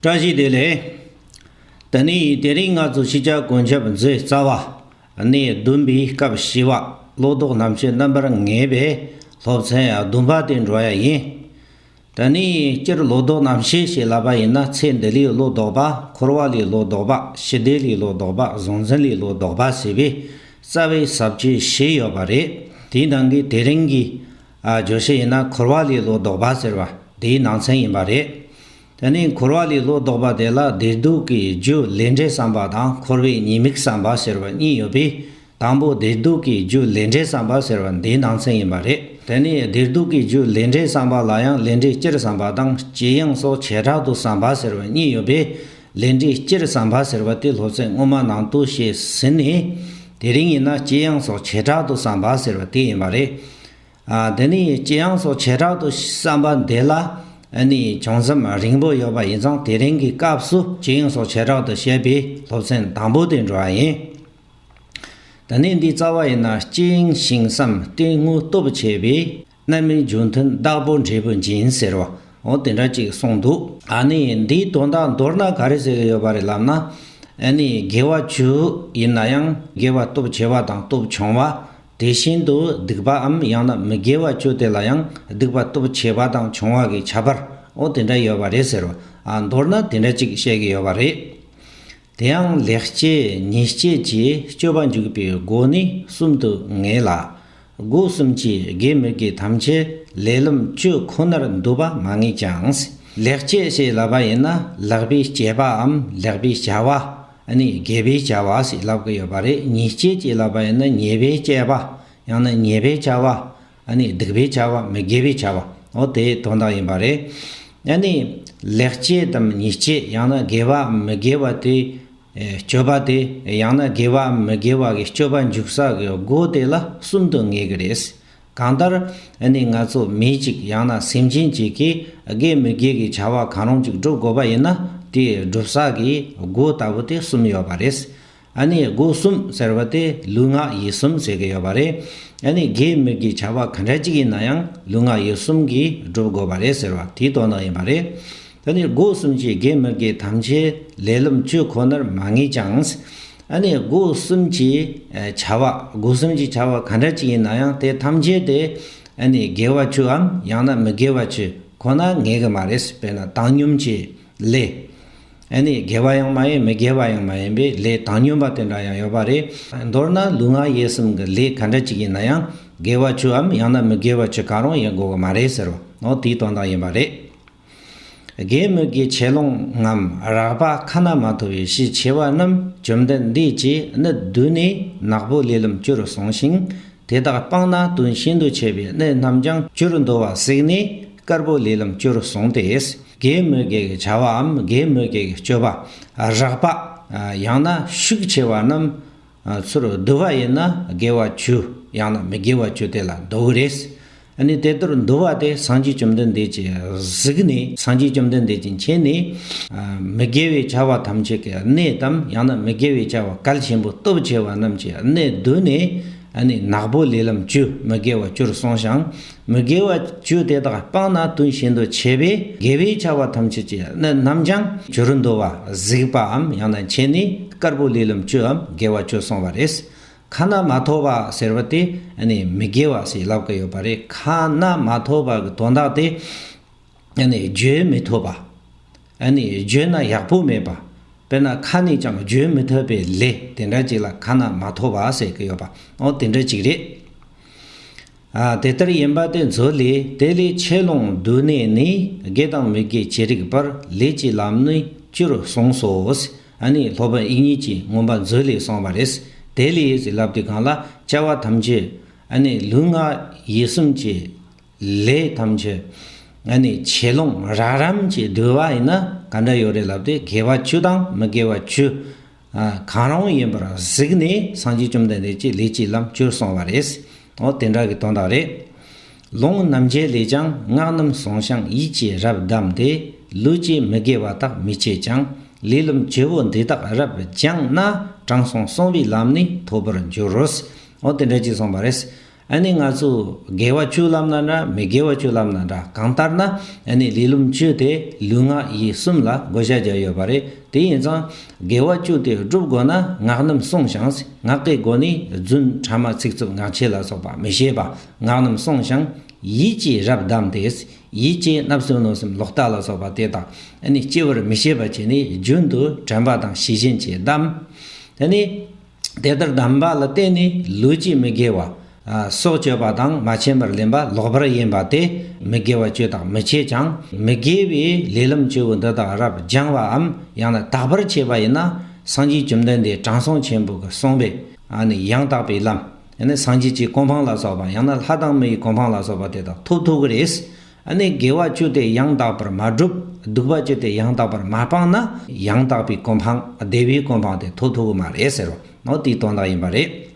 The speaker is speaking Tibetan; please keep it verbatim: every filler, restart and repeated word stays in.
བཀྲ་ཤིས་བདེ་ལེགས། ད་ནི་དེ་རིང་ང་ཚོ་ཤེས་བྱ་གོ་ཁྱབ་མཛོད་རྩ་བ་ནས་བདུན་པའི་སྐབས་བཞི་པ། བློ་ལྡོག་རྣམ་བཤད་རྣམ་པར་ངེས་པའི་སློབ་ཚན་བདུན་པ་དེ་འགྲོ་ཡ་ཡིན། ད་ནི་སྤྱིར་བློ་ལྡོག་རྣམ་བཤད་ཞེས་ལབ་པ་ཡིན་ན། ཚེ་འདི་ལས་བློ་ལྡོག་པ། འཁོར་བ་ལས་བློ་ལྡོག་པ། ཞི་བདེ་ལས་བློ་ལྡོག་པ། གཟུང་འཛིན་ལས་བློ་ལྡོག་པ་ཟེར་བའི་རྩ་བའི་ས་བཅད་བཞི་ཡོད་པ་རེད། དེའི་ནང་གི་དེ་རིང་གི་ཨ་བརྗོད་གཞི་ཡིན་ན། འཁོར་བ་ལས་བློ་ལྡོག་པ་ཟེར་བ་དེའི་ནང་ཚན་ཡིན་པ་རེད། དེ་ནས་འཁོར་བ་ལས་བློ་ལྡོག་པ་དེ་ལ་བདེ་སྡུག་གི་རྒྱུ་ལས་འབྲས་བསམ་པ་དང་། འཁོར་བའི་ཉེས་དམིགས་བསམ་པ་ཟེར་བ་གཉིས་ཡོད་པས། དང་པོ་བདེ་སྡུག་གི་རྒྱུ་ལས་འབྲས་བསམ་པ་ཟེར་བ་འདིའི་ནང་ཚན་ཡིན་པ་རེད། དེ་ནས་བདེ་སྡུག་གི་རྒྱུ་ལས་འབྲས་བསམ་པ་ལ་ཡང་ལས་འབྲས་སྤྱིར་བསམ་པ་དང་། ཇི་ཡང་སོགས་བྱེ་བྲག་ཏུ་བསམ་པ་ཟེར་བ་གཉིས་ཡོད་པས། ལས་འབྲས་སྤྱིར་བསམ་པ་ཟེར་བ་དེ་སློབ་ཚན་སྔོན་མ་ནང་དུ་བཤད་ཟིན་ནས། དེ་རིང་ཡིན་ན་ཇི་ཡང་སོགས་བྱེ་བྲག་ཏུ་བསམ་པ་ཟེར་བ་དེ་ཡིན་པ་རེད། ཨ། དེ་ནས་ཇི་ཡང་སོགས་བྱེ་བྲག་ཏུ་བསམ་པ་འདི་ལ་ཨ་ནི་བྱུང་ཙམ་རིང་པོ་ཡོད་པ་ཡིན་ཙང་། དེ་རིང་གི་སྐབས་སུ་ཇི་ཡང་སོགས་བྱེ་བྲག་ཏུ་བཤད་པའི་སློབ་ཚན་དང་པོ་དེ་འགྲོ་བ་ཡིན། ད་ནི་འདིའི་རྩ་བ་ཡིན་ན། ལྕེ་ཡིན་ཞིང་བསམ་སྟེ་དངོས་སྟོབས་ཆེ་བས། རྣམ་སྨིན་རྒྱུ་མཐུན་བདག་པོ་འབྲས་བུ་འབྱིན་ཟེར་བ། འོ་དེ་འདྲ་ཅིག་གསུངས་འདུག་ཨ་ནི་འདིའི་དོན་དག་མདོར་ན་ག་རེ་ཟེར་གྱི་ཡོད་པ་རེད་ལབ་ན། ཨ་ནི་དགེ་བ་བཅུ་ཡིན་ན་ཡང་དགེ་བ་སྟོབས་ཆེ་བ་དང་སྟོབས་ཆུང་བ། དེ་བཞིན་དུ་སྡིག་པའམ་ཡང་ན་མི་དགེ་བ་བཅུ་དེ་ལ་ཡང་སྡིག་པ་སྟོབས་ཆེ་བ་དང་ཆུང་བ་གི་ཁྱད་པར། འོ་དེ་འདྲ་ཡོད་པ་རེད་ཟེར་བ། ཨ། མདོར་ན་དེ་འདྲ་ཅིག་བཤད་ཀྱི་ཡོད་པ་རེད། དེ་ཡང་ལེགས་སྤྱད་ཉེས་སྤྱད་ཀྱི་སྤྱོད་པ་འཇུག་པའི་སྒོ་ནི་གསུམ་དུ་ངེས་ལ། སྒོ་གསུམ་གྱིས་དགེ་མི་དགེ་ཐམས་ཅད་ལས་ལམ་བཅུ་ཁོ་ནར་འདུ་བ་མ་ངེས་ཀྱང་། ལེགས་སྤྱད་ཞེས་ལབ་པ་ཡིན་ན། ལེགས་པའི་སྤྱད་པའམ་ལེགས་པའི་བྱ་བ། ཨ་ནི་དགེ་བའི་བྱ་བ་ཞེས་ལབ་ཀྱི་ཡོད་པ་རེད། ཉེས་སྤྱད་ཅེས་ལབ་པ་ཡིན་ན། ཉེས་པའི་སྤྱད་པ། ཡང་ན་ཉེས་པའི་བྱ་བ། ཨ་ནི་སྡིག་པའི་བྱ་བ། མི་དགེ་བའི་བྱ་བ། འོ་དེའི་དོན་དག་ཡིན་པ་རེད། ཨ་ནི་ལེགས་སྤྱད་དམ་ཉེས་སྤྱད། ཡང་ན་དགེ་བའམ་མི་དགེ་བ་དེ་ཨེ་སྤྱོད་པ་དེ། ཡང་ན་དགེ་བའམ་མི་དགེ་བ་གི་སྤྱོད་པ་འཇུག་ས་གི་སྒོ་དེ་ལ་གསུམ་དུ་ངེས་ཀྱི་རེད། གང་ལྟར་ཨ་ནི་ང་ཚོ་མི་གཅིག་ཡང་ན་སེམས་ཅན་གཅིག་གིས་དགེ་མི་དགེ་གི་བྱ་བ་གང་རུང་ཅིག་སྒྲུབ་དགོས་པ་ཡིན་ན། དེ་སྒྲུབ་ས་གི་སྒོ་ལྟ་བུ་དེ་གསུམ་ཡོད་པ་རེད། ཨ་ནི་སྒོ་གསུམ་ཟེར་བ་དེ་ལུས་ངག་ཡིད་གསུམ་ཟེར་གྱི་ཡོད་པ་རེད། ཨ་ནི་དགེ་མི་དགེ་བྱ་བ་ག་འདྲ་ཅིག་ཡིན་ན་ཡང་ལུས་ངག་ཡིད་གསུམ་གྱིས་སྒྲུབ་དགོས་པ་རེད་ཟེར་བ་དེའི་དོན་དག་ཡིན་པ་རེད། ད་ནི་སྒོ་གསུམ་གྱིས་དགེ་མི་དགེ་ཐམས་ཅད་ལས་ལམ་བཅུ་ཁོ་ནར་མ་ངེས་ཀྱང་། ཨ་ནི་སྒོ་གསུམ་གྱི་ཨ་བྱ་བ། སྒོ་གསུམ་གྱི་བྱ་བ་ག་འདྲ་ཅིག་ཡིན་ན་ཡང་དེ་ཐམས་ཅད་དེ་ཨ་ནི་དགེ་བ་བཅུའམ་ཡང་ན་མི་དགེ་བ་བཅུ་ཁོ་ན་ངེས་ཀྱི་མ་རེད། དཔེར་ན་བཏང་སྙོམས་ཀྱི་ལས། ཨ་ནི་དགེ་བ་ཡང་མ་ཡིན། མི་དགེ་བ་ཡང་མ་ཡིན་པའི་ལས་བཏང་སྙོམས་པ་དེ་འདྲ་ཡང་ཡོད་པ་རེད། མདོར་ན་ལུས་ངག་ཡིད་གསུམ་གྱི་ལས་ག་འདྲ་ཅིག་ཡིན་ན་ཡང་དགེ་བ་བཅུའམ་ཡང་ན་མི་དགེ་བ་བཅུ་གང་རུང་ཡིན་དགོས་ཀྱི་མ་རེད་ཟེར་བ། འོ་དེའི་དོན་དག་ཡིན་པ་རེད། དགེ་མི་དགེ་ཆེ་ལོང་ངམ། རགས་པ་ཁ་ན་མ་ཐོ་བའི་གཞི་ཆེ་བ་རྣམས་བཅོམ་ལྡན་འདས་ཀྱིས་གནད་བསྡུས་ནས་ནག་པོ་ལས་ལམ་བཅུར་གསུངས་ཤིང་། དེ་དག་སྤངས་ན་དོན་ཤིན་ཏུ་ཆེ་བའི་གནད་རྣམས་ཀྱང་བཅུར་འདུ་བ་གཟིགས་ནས་དཀར་པོ་ལས་ལམ་བཅུར་གསུངས་ཏེ། དགེ་མི་དགེ་གི་བྱ་བའམ་དགེ་མི་དགེ་གི་སྤྱོད་པ་རགས་པ་ཡང་ན་ཤུགས་ཆེ་བ་རྣམས་ཚུར་བསྡུ་བ་ཡིན་ན། དགེ་བ་བཅུ་ཡང་ན་མི་དགེ་བ་བཅུ་དེ་ལ་འདུ་གི་རེད། ཨ་ནི་དེ་ལྟར་འདུ་བ་དེ་སངས་རྒྱས་བཅོམ་ལྡན་འདས་ཀྱིས་གཟིགས་ནས། སངས་རྒྱས་བཅོམ་ལྡན་འདས་ཀྱིས་མཁྱེན་ནས། ཨ། མི་དགེ་བའི་བྱ་བ་ཐམས་ཅད་ཀྱི་གནད་དམ། ཡང་ན་མི་དགེ་བའི་བྱ་བ་གལ་ཆེན་པོ་སྟོབས་ཆེ་བ་རྣམས་ཀྱི་གནད་བསྡུས་ནས། ཨ་ནི་ནག་པོ་ལས་ལམ་བཅུ། མི་དགེ་བ་བཅུར་གསུངས་ཤིང་། མི་དགེ་བ་བཅུ་དེ་དག་སྤངས་ན་དོན་ཤིན་ཏུ་ཆེ་བས། དགེ་བའི་བྱ་བ་ཐམས་ཅད་ཀྱི་གནད་རྣམས་ཀྱང་བཅུར་འདུ་བ་གཟིགས་པའམ་ཡང་ན་མཁྱེན་ནས། དཀར་པོ་ལས་ལམ་བཅུའམ་དགེ་བ་བཅུ་གསུངས་པ་རེད། ཁ་ན་མ་ཐོ་བ་ཟེར་བ་དེ་ཨ་ནི་མི་དགེ་བ་ཞེས་ལབ་ཀྱི་ཡོད་པ་རེད། ཁ་ན་མ་ཐོ་བ་གི་དོན་དག་དེ་ཨ་ནི་བརྗོད་མི་ཐུབ་པ། ཨ་ནི་བརྗོད་ན་ཡག་པོ་མེད་པ། དཔེར་ན་ཁ་ནས་ཀྱང་བརྗོད་མི་ཐུབ་པའི་ལས་དེ་འདྲ་ཅིག་ལ་ཁ་ན་མ་ཐོ་བ་ཟེར་གྱི་ཡོད་པ། འོ་དེ་འདྲ་ཅིག་རེད། ཨ། དེ་ལྟར་ཡིན་པ་དེ་མཛོད་ལས། དེ་ལས་ཆེ་ལོང་བསྡུས་གནས་ནས། དགེ་དང་མི་དགེ་ཅི་རིགས་པར། ལས་ཀྱི་ལམ་ནི་བཅུར་གསུངས་སོ། ཨ་ནི་སློབ་དཔོན་དབྱིག་གཉེན་གྱིས་མངོན་པ་མཛོད་ལས་གསུངས་པ་རེད། དེ་ལས་ཟེར་ལབ་དུས་སྒང་ལ་བྱ་བ་ཐམས་ཅད། ཨ་ནི་ལུས་ངག་ཡིད་གསུམ་གྱི་ལས་ཐམས་ཅད། ཨ་ནི་ཆེ་ལོང་རགས་རིམ་གྱིས་བསྡུ་བ་ཡིན་ན་ག་འདྲ་ཡོད་རེད་ལབ་དུས། དགེ་བ་བཅུ་དང་མི་དགེ་བ་བཅུ། ཨ། གང་རུང་ཡིན་པར་གཟིགས་ནས་སངས་རྒྱས་བཅོམ་ལྡན་འདས་ཀྱིས་ལས་ཀྱི་ལམ་བཅུར་གསུངས་པ་རེད། འོ་དེ་འདྲ་གི་དོན་དག་རེད། ལུང་རྣམ་འབྱེད་ལས་ཀྱང་སྔགས་རྣམས་བཟུང་ཞིང་ཡིད་ཀྱིས་རབ་བསྡམས་ཏེ། ལུས་ཀྱི་མི་དགེ་བ་དག་མི་བྱེད་ཅིང་། ལས་ལམ་བཅུ་པོ་འདི་དག་རབ་སྦྱངས་ན། དྲང་སྲོང་གསང་བའི་ལམ་ནི་ཐོབ་པར་འགྱུར་རོ། འོ་དེ་འདྲ་ཅིག་གསུངས་པ་རེད། ཨ་ནི་ང་ཚོ་དགེ་བ་བཅུ་ལབ་ན་འདྲ། མི་དགེ་བ་བཅུ་ལབ་ན་འདྲ། གང་ལྟར་ན་ཨ་ནི་ལས་ལམ་བཅུ་དེ་ལུས་ངག་ཡིད་གསུམ་ལ་བགོ་བཤའ་རྒྱག་ཡོད་པ་རེད། དེ་ཡིན་ཙང་དགེ་བ་བཅུ་དེ་སྒྲུབ་དགོས་ན་ངག་རྣམ་བསྲུང་ཞིང་། ངག་གི་སྒོ་ནས་རྫུན་ཕྲ་མ་ཚིག་རྩུབ་ངག་འཁྱལ་ལ་སོགས་པ་མི་བཤད་པ། ངག་རྣམ་བསྲུང་ཞིང་། ཡིད་ཀྱིས་རབ་བསྡམས་ཏེ། ཡིད་ཀྱིས་བརྣབ་སེམས་གནོད་སེམས་ལོག་ལྟ་ལ་སོགས་པ་དེ་དག་ཨ་ནི་སྐྱེ་བར་མི་བྱེད་པ་བྱས་ནས་རྒྱུན་དུ་དྲན་པ་དང་ཤེས་བཞིན་གྱིས་བསྡམས། དེ་ནས་དེ་ལྟར་བསྡམས་པ་ལ་བརྟེན་ནས་ལུས་ཀྱི་མི་དགེ་བ། ཨ། སྲོག་གཅོད་པ་དང་མ་བྱིན་པར་ལེན་པ་ལོག་པར་གཡེམ་པ་དེ་མི་དགེ་བ་བཅུ་དག་མི་བྱེད་ཀྱང་། མི་དགེ་བའི་ལས་ལམ་བཅུ་པོ་འདི་དག་རབ་སྦྱངས་པའམ་ཡང་ན་དག་པར་བྱས་པ་ཡིན་ན། སངས་རྒྱས་བཅོམ་ལྡན་འདས་དྲང་སྲོང་ཆེན་པོ་གིས་གསུངས་པའི་ཨ་ནི་ཡང་དག་པའི་ལམ། ཡང་ན་སངས་རྒྱས་ཀྱི་གོ་འཕང་ལ་སོགས་པ། ཡང་ན་ལྷ་དང་མིའི་གོ་འཕང་ལ་སོགས་པ་དེ་དག་ཐོབ་ཐུབ་ཀྱི་རེད། ཨ་ནི་དགེ་བ་བཅུ་དེ་ཡང་དག་པར་མ་བསྒྲུབ། སྡིག་པ་བཅུ་དེ་ཡང་དག་པར་མ་སྤངས་ན། ཡང་དག་པའི་གོ་འཕང་བདེ་བའི་གོ་འཕང་དེ་ཐོབ་ཐུབ་ཀྱི་མ་རེད་ཟེར་བ་ནོ། དེའི་དོན་དག་ཡིན་པ་རེད།